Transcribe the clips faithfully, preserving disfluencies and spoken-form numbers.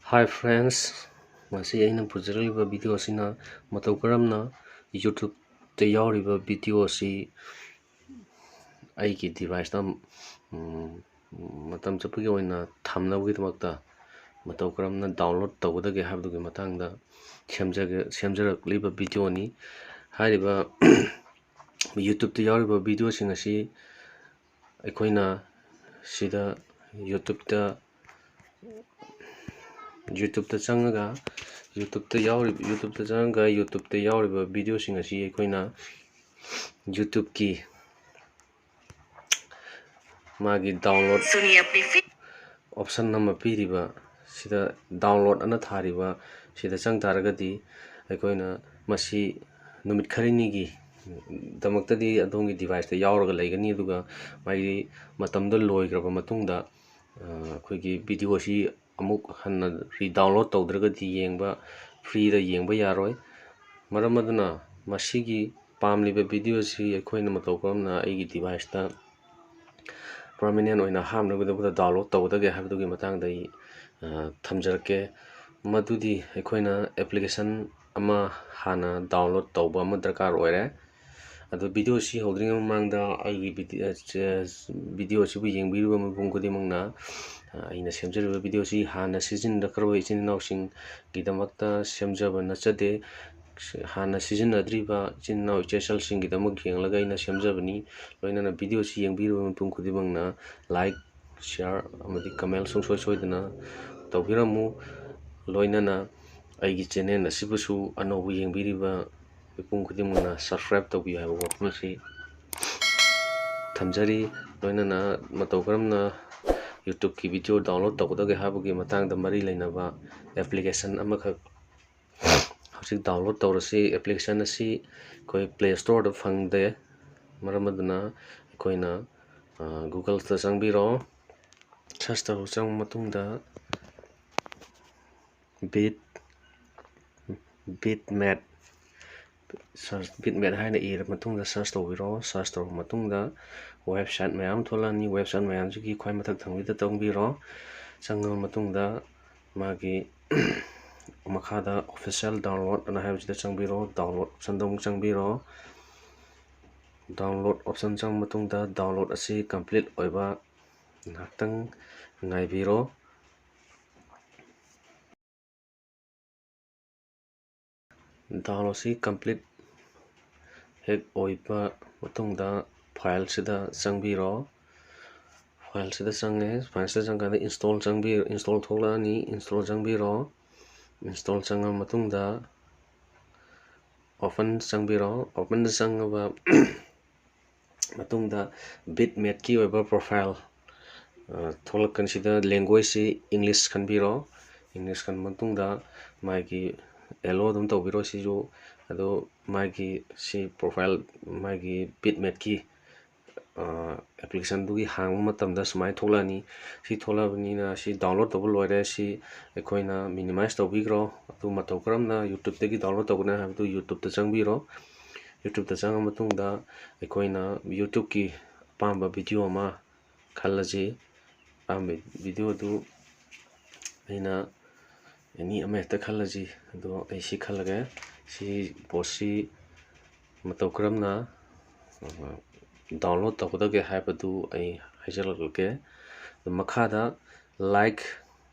Hi friends, ꯉꯁꯤ ꯑꯩꯅ ꯄꯨꯖꯔꯛꯂꯤꯕ video ꯑꯁꯤꯅ ꯃꯇꯧ ꯀꯔꯝꯅ YouTube-ꯇ ꯌꯥꯎꯔꯤꯕ video ꯑꯁꯤ ꯑꯩꯒꯤ device-ꯇ, ꯎꯝ, ꯃꯇꯝ ꯆꯨꯞꯄꯒꯤ ꯑꯣꯏꯅ ꯊꯝꯅꯕꯒꯤꯗꯃꯛꯇ ꯃꯇꯧ ꯀꯔꯝꯅ download ꯇꯧꯒꯗꯒꯦ ꯍꯥꯏꯕꯗꯨꯒꯤ ꯃꯇꯥꯡꯗ ꯁꯦꯝꯖꯒꯦ-, ꯁꯦꯝꯖꯔꯛꯂꯤꯕ video-ꯅꯤ꯫ ꯍꯥꯏꯔꯤꯕ YouTube-ꯇ ꯌꯥꯎꯔꯤꯕ video-ꯁꯤꯡ ꯑꯁꯤ ꯑꯩꯈꯣꯏꯅ ꯁꯤꯗ YouTube-ꯇ, YouTube-ꯇ ꯆꯪꯉꯒ, YouTube-ꯇ ꯌꯥꯎꯔꯤꯕ, YouTube-ꯇ ꯆꯪꯉꯒ YouTube-ꯇ ꯌꯥꯎꯔꯤꯕ video-ꯁꯤꯡ ꯑꯁꯤ ꯑꯩꯈꯣꯏꯅ YouTube-ꯀꯤ ꯃꯥꯒꯤ download option ꯑꯃ ꯄꯤꯔꯤꯕ ꯁꯤꯗ download ꯑꯅ ꯊꯥꯔꯤꯕ ꯁꯤꯗ ꯆꯪ ꯇꯥꯔꯒꯗꯤ ꯑꯩꯈꯣꯏꯅ ꯃꯁꯤ ꯅꯨꯃꯤꯠ ꯈꯔꯅꯤꯒꯤ ꯗꯃꯛꯇꯗꯤ ꯑꯗꯣꯝꯒꯤ device-ꯇ ꯌꯥꯎꯔꯒ ꯂꯩꯒꯅꯤ, ꯑꯗꯨꯒ ꯃꯥꯒꯤ ꯃꯇꯝꯗꯣ ꯂꯣꯏꯈ꯭ꯔꯕ ꯃꯇꯨꯡꯗ, ꯑ, ꯑꯩꯈꯣꯏꯒꯤ video ꯑꯁꯤ ꯑꯃꯨꯛ ꯍꯟꯅ re-download ꯇꯧꯗ꯭ꯔꯒꯗꯤ ꯌꯦꯡꯕ, free-ꯗ ꯌꯦꯡꯕ ꯌꯥꯔꯣꯏ꯫ ꯃꯔꯝ ꯑꯗꯨꯅ ꯃꯁꯤꯒꯤ ꯄꯥꯝꯂꯤꯕ video ꯑꯁꯤ ꯑꯩꯈꯣꯏꯅ ꯃꯇꯧ ꯀꯔꯝꯅ ꯑꯩꯒꯤ device-ꯇ permanent ꯑꯣꯏꯅ ꯍꯥꯞꯅꯕꯒꯤꯗꯃꯛꯇ download ꯇꯧꯒꯗꯒꯦ ꯍꯥꯏꯕꯗꯨꯒꯤ ꯃꯇꯥꯡꯗ ꯑꯩ, ꯑ, ꯊꯝꯖꯔꯛꯀꯦ꯫ ꯃꯗꯨꯗꯤ ꯑꯩꯈꯣꯏꯅ application ꯑꯃ ꯍꯥꯟꯅ download ꯇꯧꯕ ꯑꯃ ꯗꯔꯀꯥꯔ ꯑꯣꯏꯔꯦ꯫ ꯑꯗꯣ video ꯑꯁꯤ ꯍꯧꯗ꯭ꯔꯤꯉꯩ ꯃꯃꯥꯡꯗ ꯑꯩꯒꯤ vide-, ꯑ, ꯆ-, video ꯑꯁꯤꯕꯨ ꯌꯦꯡꯕꯤꯔꯤꯕ ꯃꯤꯄꯨꯝ ꯈꯨꯗꯤꯡꯃꯛꯅ, ꯑ, ꯑꯩꯅ ꯁꯦꯝꯖꯔꯤꯕ video ꯑꯁꯤ ꯍꯥꯟꯅ ꯁꯤꯖꯤꯟꯅꯈ꯭ꯔꯕ ꯏꯆꯤꯟ ꯏꯅꯥꯎꯁꯤꯡꯒꯤꯗꯃꯛꯇ ꯁꯦꯝꯖꯕ ꯅꯠꯆꯗꯦ꯫ ꯍꯥꯟꯅ ꯁꯤꯖꯤꯟꯅꯗ꯭ꯔꯤꯕ ꯏꯆꯤꯟ ꯏꯅꯥꯎ ꯏꯆꯦ ꯏꯆꯜꯁꯤꯡꯒꯤꯗꯃꯛ ꯌꯦꯡꯂꯒ ꯑꯩꯅ ꯁꯦꯝꯖꯕꯅꯤ꯫ ꯂꯣꯏꯅꯅ video ꯑꯁꯤ ꯌꯦꯡꯕꯤꯔꯤꯕ ꯃꯤꯄꯨꯝ ꯈꯨꯗꯤꯡꯃꯛꯅ like, share ꯑꯃꯗꯤ comment ꯁꯨꯡꯁꯣꯏ ꯁꯣꯏꯗꯅ ꯇꯧꯕꯤꯔꯝꯃꯨ꯫ ꯂꯣꯏꯅꯅ ꯑꯩꯒꯤ channel ꯑꯁꯤꯕꯨꯁꯨ ꯑꯅꯧꯕ ꯌꯦꯡꯕꯤꯔꯤꯕ ꯃꯤꯄꯨꯝ ꯈꯨꯗꯤꯡꯃꯛꯅ subscribe ꯇꯧꯕꯤꯌꯨ ꯍꯥꯏꯕ ꯋꯥꯐꯝ ꯑꯁꯤ ꯊꯝꯖꯔꯤ꯫ ꯂꯣꯏꯅꯅ ꯃꯇꯧ ꯀꯔꯝꯅ YouTube-ꯀꯤ video download ꯇꯧꯒꯗꯒꯦ ꯍꯥꯏꯕꯒꯤ ꯃꯇꯥꯡꯗ ꯃꯔꯤ ꯂꯩꯅꯕ application ꯑꯃꯈꯛ ꯍꯧꯖꯤꯛ download ꯇꯧꯔꯁꯤ꯫ Application ꯑꯁꯤ ꯑꯩꯈꯣꯏ Play Store-ꯗ ꯐꯪꯗꯦ꯫ ꯃꯔꯝ ꯑꯗꯨꯅ ꯑꯩꯈꯣꯏꯅ, ꯑ, Google-ꯗ ꯆꯪꯕꯤꯔꯣ꯫ Search ꯇꯧꯕ ꯆꯪꯕ ꯃꯇꯨꯡꯗ Beat, Beatmate, search, Beatmate ꯍꯥꯏꯅ ꯏꯔꯕ ꯃꯇꯨꯡꯗ search ꯇꯧꯕꯤꯔꯣ꯫ Search ꯇꯧꯔꯕ ꯃꯇꯨꯡꯗ website ꯃꯌꯥꯝ ꯊꯣꯛꯂꯛꯑꯅꯤ꯫ Website ꯃꯌꯥꯝꯁꯤꯒꯤ ꯈ꯭ꯋꯥꯏ ꯃꯊꯛ ꯊꯪꯕꯤꯗ ꯆꯪꯕꯤꯔꯣ꯫ ꯆꯪꯉꯕ ꯃꯇꯨꯡꯗ ꯃꯥꯒꯤ ꯃꯈꯥꯗ official download ꯑꯅ ꯍꯥꯏꯕꯁꯤꯗ ꯆꯪꯕꯤꯔꯣ꯫ Download option ꯗ ꯑꯃꯨꯛ ꯆꯪꯕꯤꯔꯣ꯫ Download option ꯆꯪꯕ ꯃꯇꯨꯡꯗ download ꯑꯁꯤ complete ꯑꯣꯏꯕ ꯉꯥꯏꯍꯥꯛꯇꯪ ꯉꯥꯏꯕꯤꯔꯣ꯫ Download ꯁꯤ complete ꯍꯦꯛ ꯑꯣꯏꯕ ꯃꯇꯨꯡꯗ file ꯁꯤꯗ ꯆꯪꯕꯤꯔꯣ꯫ File ꯁꯤꯗ ꯆꯪꯉꯦ꯫ File ꯁꯤꯗ ꯆꯪꯀꯥꯟꯗ install ꯆꯪꯕꯤ-, install ꯊꯣꯛꯂꯛꯑꯅꯤ꯫ Install ꯆꯪꯕꯤꯔꯣ꯫ Install ꯆꯪꯉꯕ ꯃꯇꯨꯡꯗ open ꯆꯪꯕꯤꯔꯣ꯫ Open ꯗ ꯆꯪꯉꯕ ꯃꯇꯨꯡꯗ bitmap ꯀꯤ ꯑꯣꯏꯕ profile, ꯑ, ꯊꯣꯛꯂꯛꯀꯅꯤ꯫ ꯁꯤꯗ language ꯁꯤ English ꯈꯟꯕꯤꯔꯣ꯫ English ꯈꯟꯕ ꯃꯇꯨꯡꯗ ꯃꯥꯒꯤ allow ꯑꯗꯨꯝ ꯇꯧꯕꯤꯔꯣ ꯁꯤꯁꯨ꯫ ꯑꯗꯣ ꯃꯥꯒꯤ ꯁꯤ profile, ꯃꯥꯒꯤ bitmap ꯀꯤ, ꯑ, application ꯗꯨꯒꯤ ꯍꯥꯡꯕ ꯃꯇꯝꯗ ꯁꯨꯃꯥꯏꯅ ꯊꯣꯛꯂꯛꯑꯅꯤ꯫ ꯁꯤ ꯊꯣꯛꯂꯛꯑꯕꯅꯤꯅ ꯁꯤ download ꯇꯧꯕ ꯂꯣꯏꯔꯦ꯫ ꯁꯤ ꯑꯩꯈꯣꯏꯅ minimize ꯇꯧꯕꯤꯈ꯭ꯔꯣ꯫ ꯑꯗꯨ ꯃꯇꯧ ꯀꯔꯝꯅ YouTube ꯇꯒꯤ download ꯇꯧꯒꯅꯤ ꯍꯥꯏꯕꯗꯨ YouTube ꯇ ꯆꯪꯕꯤꯔꯣ꯫ YouTube ꯇ ꯆꯪꯉ ꯃꯇꯨꯡꯗ ꯑꯩꯈꯣꯏꯅ YouTube ꯀꯤ ꯑꯄꯥꯝꯕ video ꯑꯃ ꯈꯜꯂꯁꯤ꯫ ꯑꯄꯥꯝꯕ video ꯑꯗꯨ ꯑꯩꯅ any ꯑꯃ ꯍꯦꯛꯇ ꯈꯜꯂꯁꯤ꯫ ꯑꯗꯣ ꯑꯩ ꯁꯤ ꯈꯜꯂꯒꯦ꯫ ꯁꯤ post ꯁꯤ ꯃꯇꯧ ꯀꯔꯝꯅ, ꯑ, download ꯇꯧꯒꯗꯒꯦ ꯍꯥꯏꯕꯗꯨ ꯑꯩ ꯍꯥꯏꯖꯔꯛꯂꯒꯦ꯫ ꯑꯗꯨ ꯃꯈꯥꯗ like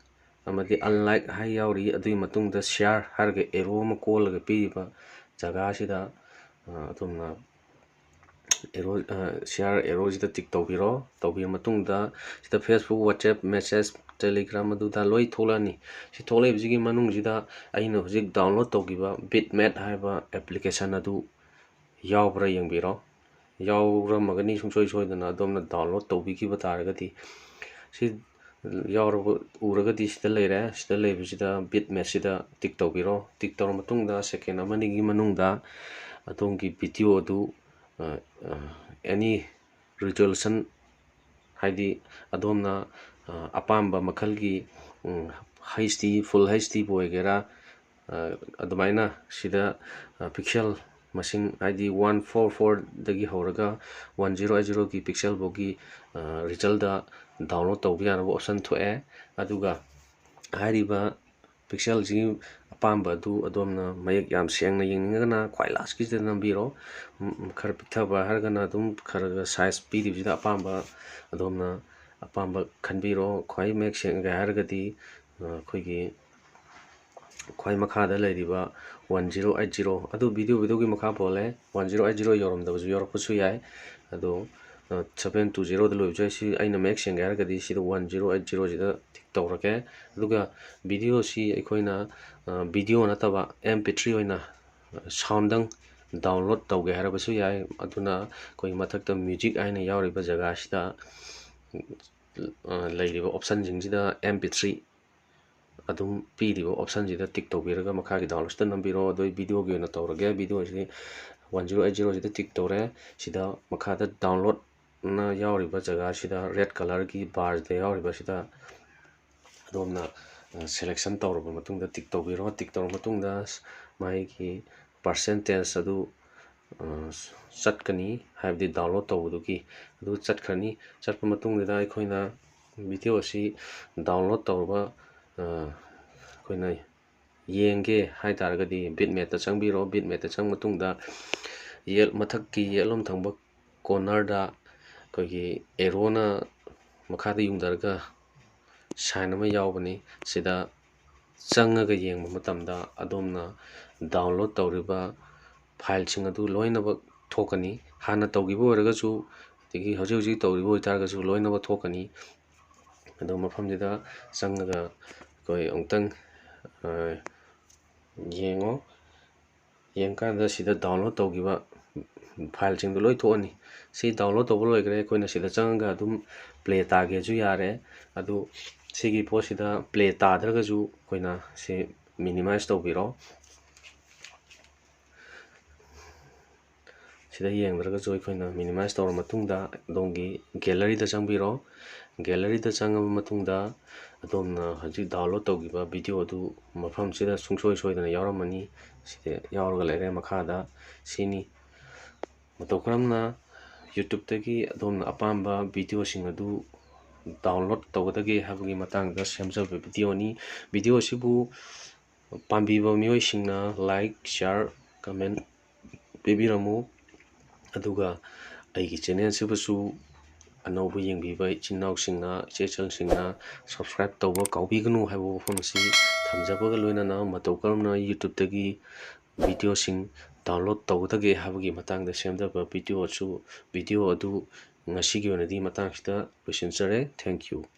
ꯑꯃꯗꯤ unlike ꯍꯥꯏ ꯌꯥꯎꯔꯤ꯫ ꯑꯗꯨꯒꯤ ꯃꯇꯨꯡꯗ share ꯍꯥꯏꯔꯒ arrow ꯑꯃ ꯀꯣꯜꯂꯒ ꯄꯤꯔꯤꯕ ꯖꯒꯥꯁꯤꯗ, ꯑ, ꯑꯗꯣꯝꯅ arrow, ꯑ, share arrow ꯁꯤꯗ tick ꯇꯧꯕꯤꯔꯣ꯫ ꯇꯧꯕꯤꯔ ꯃꯇꯨꯡꯗ ꯁꯤꯗ Facebook, WhatsApp, message, Telegram ꯑꯗꯨꯗ ꯂꯣꯏ ꯊꯣꯛꯂꯛꯑꯅꯤ꯫ ꯁꯤ ꯊꯣꯛꯂꯛꯏꯕꯁꯤꯒꯤ ꯃꯅꯨꯡꯁꯤꯗ ꯑꯩꯅ ꯍꯧꯖꯤꯛ download ꯇꯧꯈꯤꯕ bitmap ꯍꯥꯏꯕ application ꯑꯗꯨ ꯌꯥꯎꯕ꯭ꯔꯥ ꯌꯦꯡꯕꯤꯔꯣ꯫ ꯌꯥꯎꯔꯝꯃꯒꯅꯤ ꯁꯨꯡꯁꯣꯏ ꯁꯣꯏꯗꯅ ꯑꯗꯣꯝꯅ download ꯇꯧꯕꯤꯈꯤꯕ ꯇꯥꯔꯒꯗꯤ꯫ ꯁꯤ ꯌꯥꯎꯔꯕ ꯎꯔꯒꯗꯤ ꯁꯤꯗ ꯂꯩꯔꯦ꯫ ꯁꯤꯗ ꯂꯩꯕꯁꯤꯗ bitmap ꯁꯤꯗ tick ꯇꯧꯕꯤꯔꯣ꯫ Tick ꯇꯧꯔ ꯃꯇꯨꯡꯗ second ꯑꯃ ꯑꯅꯤꯒꯤ ꯃꯅꯨꯡꯗ ꯑꯗꯣꯝꯒꯤ video ꯑꯗꯨ, ꯑ, ꯑ, any resolution ꯍꯥꯏꯗꯤ ꯑꯗꯣꯝꯅ, ꯑ, ꯑꯄꯥꯝꯕ ꯃꯈꯜꯒꯤ, ꯎꯝ, HD, full HD ꯕꯨ ꯑꯣꯏꯒꯦꯔꯥ, ꯑ, ꯑꯗꯨꯃꯥꯏꯅ ꯁꯤꯗ, ꯑ, pixel ꯃꯁꯤꯡ ꯍꯥꯏꯗꯤ one four four ꯗꯒꯤ ꯍꯧꯔꯒ one zero eight zero ꯒꯤ pixel ꯐꯥꯎꯒꯤ, ꯑ, result ꯗ download ꯇꯧꯕ ꯌꯥꯅꯕ option ꯊꯣꯛꯑꯦ꯫ ꯑꯗꯨꯒ ꯍꯥꯏꯔꯤꯕ ꯄꯤꯛꯁꯦꯜꯁꯤꯒꯤ ꯑꯄꯥꯝꯕ ꯑꯗꯨ ꯑꯗꯣꯝꯅ ꯃꯌꯦꯛ ꯌꯥꯝ ꯁꯦꯡꯅ ꯌꯦꯡꯅꯤꯡꯉꯒꯅ ꯈ꯭ꯋꯥꯏ ꯂꯥꯁꯀꯤꯁꯤꯗ ꯅꯝꯕꯤꯔꯣ꯫ ꯎꯝ, ꯈꯔ ꯄꯤꯛꯊꯕ ꯍꯥꯏꯔꯒꯅ ꯑꯗꯨꯝ ꯈꯔ ꯈꯔ ꯁꯥꯏꯖ ꯄꯤꯔꯤꯕꯁꯤꯗ ꯑꯄꯥꯝꯕ ꯑꯗꯣꯝꯅ ꯑꯄꯥꯝꯕ ꯈꯟꯕꯤꯔꯣ꯫ ꯈ꯭ꯋꯥꯏ ꯃꯌꯦꯛ ꯁꯦꯡꯒꯦ ꯍꯥꯏꯔꯒꯗꯤ, ꯑ, ꯑꯩꯈꯣꯏꯒꯤ ꯈ꯭ꯋꯥꯏ ꯃꯈꯥꯗ ꯂꯩꯔꯤꯕ ꯋꯥꯟ ꯖꯤꯔꯣ ꯑꯩꯠ ꯖꯤꯔꯣ, ꯑꯗꯨ ꯚꯤꯗꯤꯑꯣ ꯚꯤꯗꯤꯑꯣꯒꯤ ꯃꯈꯥ ꯄꯣꯜꯂꯦ꯫ ꯋꯥꯟ ꯖꯤꯔꯣ ꯑꯩꯠ ꯖꯤꯔꯣ ꯌꯧꯔꯝꯗꯕꯁꯨ ꯌꯧꯔꯛꯄꯁꯨ ꯌꯥꯏ꯫ ꯑꯗꯣ, ꯑ, ꯁꯚꯦꯟ ꯇꯨ ꯖꯤꯔꯣꯗ ꯂꯣꯏꯕꯁꯨ ꯌꯥꯏ꯫ ꯁꯤ ꯑꯩꯅ ꯃꯌꯦꯛ ꯁꯦꯡꯒꯦ ꯍꯥꯏꯔꯒꯗꯤ ꯁꯤꯗ ꯋꯥꯟ ꯖꯤꯔꯣ ꯑꯩꯠ ꯖꯤꯔꯣꯁꯤꯗ ꯇꯤꯛ ꯇꯧꯔꯒꯦ꯫ ꯑꯗꯨꯒ ꯚꯤꯗꯤꯑꯣꯁꯤ ꯑꯩꯈꯣꯏꯅ, ꯑ, ꯚꯤꯗꯤꯑꯣ ꯅꯠꯇꯕ ꯑꯦꯝ ꯄꯤ ꯊ꯭ꯔꯤ ꯑꯣꯏꯅ ꯁꯥꯎꯟꯗꯪ ꯗꯥꯎꯟꯂꯣꯗ ꯇꯧꯒꯦ ꯍꯥꯏꯔꯕꯁꯨ ꯌꯥꯏ꯫ ꯑꯗꯨꯅ ꯑꯩꯈꯣꯏ ꯃꯊꯛꯇ ꯃ꯭ꯌꯨꯖꯤꯛ ꯍꯥꯏꯅ ꯌꯥꯎꯔꯤꯕ ꯖꯒꯥꯁꯤꯗ, ꯑ, ꯂꯩꯔꯤꯕ ꯑꯣꯞꯁꯟꯁꯤꯡꯁꯤꯗ ꯑꯦꯝ ꯄꯤ ꯊ꯭ꯔꯤ ꯑꯗꯨꯝ ꯄꯤꯔꯤꯕ ꯑꯣꯞꯁꯟꯁꯤꯗ ꯇꯤꯛ ꯇꯧꯕꯤꯔꯒ ꯃꯈꯥꯒꯤ ꯗꯥꯎꯟꯂꯣꯗꯁꯤꯗ ꯅꯝꯕꯤꯔꯣ꯫ ꯑꯗꯣ ꯑꯩ ꯚꯤꯗꯤꯑꯣꯒꯤ ꯑꯣꯏꯅ ꯇꯧꯔꯒꯦ꯫ ꯚꯤꯗꯤꯑꯣꯁꯤ ꯋꯥꯟ ꯖꯤꯔꯣ ꯑꯩꯠ ꯖꯤꯔꯣꯁꯤꯗ ꯇꯤꯛ ꯇꯧꯔꯦ꯫ ꯁꯤꯗ ꯃꯈꯥꯗ ꯗꯥꯎꯟꯂꯣꯗꯅ ꯌꯥꯎꯔꯤꯕ ꯖꯒꯥꯁꯤꯗ ꯔꯦꯗ ꯀꯂꯔꯒꯤ ꯕꯥꯔꯁꯤꯗ ꯌꯥꯎꯔꯤꯕꯁꯤꯗ ꯑꯗꯣꯝꯅ, ꯑ, ꯁꯦꯂꯦꯛꯁꯟ ꯇꯧꯔꯕ ꯃꯇꯨꯡꯗ ꯇꯤꯛ ꯇꯧꯕꯤꯔꯣ꯫ ꯇꯤꯛ ꯇꯧꯔꯕ ꯃꯇꯨꯡꯗ ꯃꯥꯒꯤ ꯄꯥꯔꯁꯦꯟꯇꯦꯖ ꯑꯗꯨ, ꯑ, ꯆꯠꯀꯅꯤ, ꯍꯥꯏꯕꯗꯤ ꯗꯥꯎꯟꯂꯣꯗ ꯇꯧꯕꯗꯨꯒꯤ ꯑꯗꯨ ꯆꯠꯈ꯭ꯔꯅꯤ꯫ ꯆꯠꯄ ꯃꯇꯨꯡꯗꯨꯗ ꯑꯩꯈꯣꯏꯅ ꯚꯤꯗꯤꯑꯣ ꯑꯁꯤ ꯗꯥꯎꯟꯂꯣꯗ ꯇꯧꯔꯕ, ꯑ, ꯑꯩꯈꯣꯏꯅ ꯌꯦꯡꯒꯦ ꯍꯥꯏ ꯇꯥꯔꯒꯗꯤ ꯕꯤꯠꯃꯦꯠꯇ ꯆꯪꯕꯤꯔꯣ꯫ ꯕꯤꯠꯃꯦꯠꯇ ꯆꯪꯕ ꯃꯇꯨꯡꯗ ꯌꯦꯠ-, ꯃꯊꯛꯀꯤ ꯌꯦꯠꯂꯣꯝ ꯊꯪꯕ ꯀꯣꯔꯅꯔꯗ ꯑꯩꯈꯣꯏꯒꯤ ꯑꯦꯔꯣꯅ ꯃꯈꯥꯗ ꯌꯨꯡꯊꯔꯒ ꯁꯥꯏꯟ ꯑꯃ ꯌꯥꯎꯕꯅꯤ꯫ ꯁꯤꯗ ꯆꯪꯉꯒ ꯌꯦꯡꯕ ꯃꯇꯝꯗ ꯑꯗꯣꯝꯅ ꯗꯥꯎꯟꯂꯣꯗ ꯇꯧꯔꯤꯕ ꯐꯥꯏꯜꯁꯤꯡ ꯑꯗꯨ ꯂꯣꯏꯅꯃꯛ ꯊꯣꯛꯀꯅꯤ꯫ ꯍꯥꯟꯅ ꯇꯧꯈꯤꯕ ꯑꯣꯏꯔꯒꯁꯨ, ꯑꯗꯒꯤ ꯍꯧꯖꯤꯛ ꯍꯧꯖꯤꯛ ꯇꯧꯔꯤꯕ ꯑꯣꯏꯇꯥꯔꯒꯁꯨ ꯂꯣꯏꯅꯃꯛ ꯊꯣꯛꯀꯅꯤ꯫ ꯑꯗꯣ ꯃꯐꯝꯁꯤꯗ ꯆꯪꯉꯒ ꯑꯩꯈꯣꯏ ꯑꯃꯨꯛꯇꯪ, ꯑ, ꯌꯦꯡꯉꯣ꯫ ꯌꯦꯡꯀꯥꯟꯗ ꯁꯤꯗ ꯗꯥꯎꯟꯂꯣꯗ ꯇꯧꯈꯤꯕ ꯐꯥꯏꯜꯁꯤꯡꯗꯣ ꯂꯣꯏ ꯊꯣꯛꯑꯅꯤ꯫ ꯁꯤ ꯗꯥꯎꯟꯂꯣꯗ ꯇꯧꯕ ꯂꯣꯏꯈ꯭ꯔꯦ꯫ ꯑꯩꯈꯣꯏꯅ ꯁꯤꯗ ꯆꯪꯉꯒ ꯑꯗꯨꯝ ꯄ꯭ꯂꯦ ꯇꯥꯒꯦꯁꯨ ꯌꯥꯔꯦ꯫ ꯑꯗꯨ ꯁꯤꯒꯤ ꯄꯣꯠꯁꯤꯗ ꯄ꯭ꯂꯦ ꯇꯥꯗ꯭ꯔꯒꯁꯨ ꯑꯩꯈꯣꯏꯅ ꯁꯤ ꯃꯤꯅꯤꯃꯥꯏꯁ ꯇꯧꯕꯤꯔꯣ꯫ ꯁꯤꯗ ꯌꯦꯡꯗ꯭ꯔꯒꯁꯨ ꯑꯩꯈꯣꯏꯅ ꯃꯤꯅꯤꯃꯥꯏꯁ ꯇꯧꯔ ꯃꯇꯨꯡꯗ ꯑꯗꯣꯝꯒꯤ ꯒꯦꯂꯔꯤꯗ ꯆꯪꯕꯤꯔꯣ꯫ ꯒꯦꯂꯔꯤꯗ ꯆꯪꯉꯕ ꯃꯇꯨꯡꯗ ꯑꯗꯣꯝꯅ ꯍꯧꯖꯤꯛ ꯗꯥꯎꯟꯂꯣꯗ ꯇꯧꯈꯤꯕ ꯚꯤꯗꯤꯑꯣ ꯑꯗꯨ ꯃꯐꯝꯁꯤꯗ ꯁꯨꯡꯁꯣꯏ ꯁꯣꯏꯗꯅ ꯌꯥꯎꯔꯝꯃꯅꯤ꯫ ꯁꯤꯗ ꯌꯥꯎꯔꯒ ꯂꯩꯔꯦ ꯃꯈꯥꯗ꯫ ꯁꯤꯅꯤ꯫ ꯃꯇꯧ ꯀꯔꯝꯅ YouTubeꯇꯒꯤ ꯑꯗꯣꯝꯅ ꯑꯄꯥꯝꯕ ꯚꯤꯗꯤꯑꯣꯁꯤꯡ ꯑꯗꯨ download ꯇꯧꯒꯗꯒꯦ ꯍꯥꯏꯕꯒꯤ ꯃꯇꯥꯡꯗ ꯁꯦꯝꯖꯕ videoꯅꯤ꯫ Video ꯑꯁꯤꯕꯨ ꯄꯥꯝꯕꯤꯕ ꯃꯤꯑꯣꯏꯁꯤꯡꯅ like, share, comment ꯄꯤꯕꯤꯔꯝꯃꯨ꯫ ꯑꯗꯨꯒ ꯑꯩꯒꯤ channelꯁꯤꯕꯨꯁꯨ ꯑꯅꯧꯕ ꯌꯦꯡꯕꯤꯕ ꯏꯆꯤꯟ ꯏꯅꯥꯎꯁꯤꯡꯅ, ꯏꯆꯦ ꯏꯆꯜꯁꯤꯡꯅ subscribe ꯇꯧꯕ ꯀꯥꯎꯕꯤꯒꯅꯨ ꯍꯥꯏꯕ ꯋꯥꯐꯝ ꯑꯁꯤ ꯊꯝꯖꯕꯒ ꯂꯣꯏꯅꯅ, ꯃꯇꯧ ꯀꯔꯝꯅ YouTubeꯇꯒꯤ videoꯁꯤꯡ download ꯇꯧꯒꯗꯒꯦ ꯍꯥꯏꯕꯒꯤ ꯃꯇꯥꯡꯗ ꯁꯦꯝꯖꯕ videoꯁꯨ, video ꯑꯗꯨ ꯉꯁꯤꯒꯤ ꯑꯣꯏꯅꯗꯤ ꯃꯇꯥꯡꯁꯤꯗ ꯂꯣꯏꯁꯤꯟꯖꯔꯦ꯫ Thank you꯫